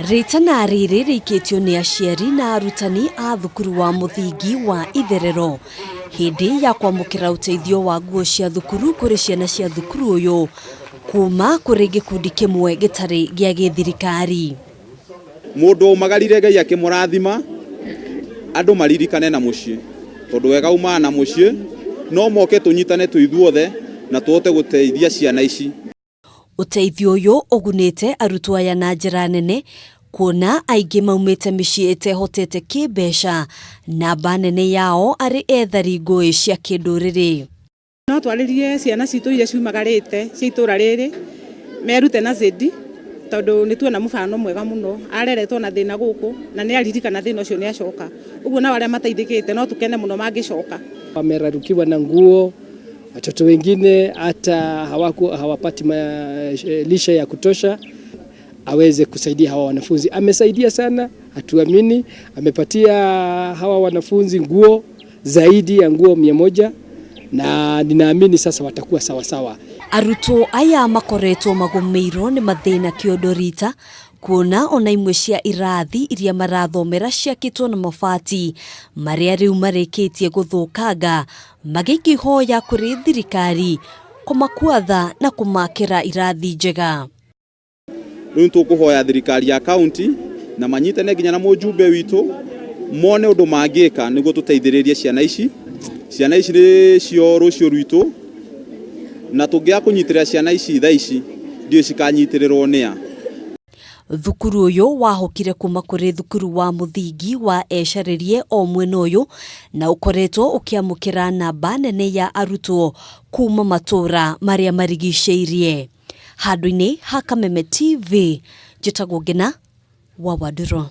Rĩtana rĩrĩ rĩikĩtio nĩ aciari na arutani a thukuru wa mũthingi wa Itherero hĩndĩ ya kwamũkĩra ũteithio wa nguo cia thukuru kũrĩ ciana cia thukuru ũyũ kuma kũrĩ gĩkundi kĩmwe gĩtarĩ gĩa gĩthirikari. Mũndũ waumagarire Ngai akĩmũrathima, andũ maririkane na mũciĩ, tondũ wega umaga na mũciĩ, no moke tũnyitane twĩ ithuothe na tũhote gũteithia ciana ici. Ũteithio ũyũ ũgunĩte arutwo aya na njĩra nene kuona aingĩ maumĩte mĩciĩ ĩtehotete kĩmbeca, namba nene yao arĩ ethari ngũĩ cia kĩndũrĩrĩ. No twarĩrie ciana citũ iria ciumagarĩte cia itũra rĩrĩ merute na Zedi tondũ nĩ tuona mũbano mwega mũno, areretwo na thĩna gũkũ na nĩ aririkana thĩna ũcio nĩ acoka. Ũguo nao arĩa mateithĩkĩte no tũkene mũno mangĩcoka. Wamerarukiwa na nguo, watoto wengine hata hawaku, hawapati ma, lishe ya kutosha. Aweze kusaidia hawa wanafunzi. Amesaidia sana, hatuamini. Amepatia hawa wanafunzi nguo zaidi ya nguo 100 na ninaamini sasa watakuwa sawasawa. Arutwo aya makoretwo magũmĩirwo nĩ mathĩna kĩondo rita kuona ona imwe cia irathi iria marathomera ciakĩtwo na mabati marĩa rĩu marĩkĩtie gũthũkanga magĩkĩhoya kũrĩ thirikari kũmakua tha na kũmakĩra irathi njega. Rĩu nĩtũkũhoya thirikari ya kaunti na manyitane nginya na mũjumbe witũ mone ũndũ mangĩka nĩguo tũteithĩrĩrie ciana ici. Ciana ici nĩcio rũciũ rwitũ na tũngĩaga kũnyitĩrĩra ciana ici thaa ici ndiũĩ cikanyitĩrĩrwo nĩa. Thukuru ũyũ wahũkire kuma kũrĩ thukuru wa mũthingi wa Ecarĩrie o mwena ũyũ na ũkoretwo ũkĩamũkĩra namba nene ya arutwo kuma matũra marĩa marigicĩirie. Handũ-inĩ ha Kameme TV, njĩtagwo Ngĩna wa Wandũrũ.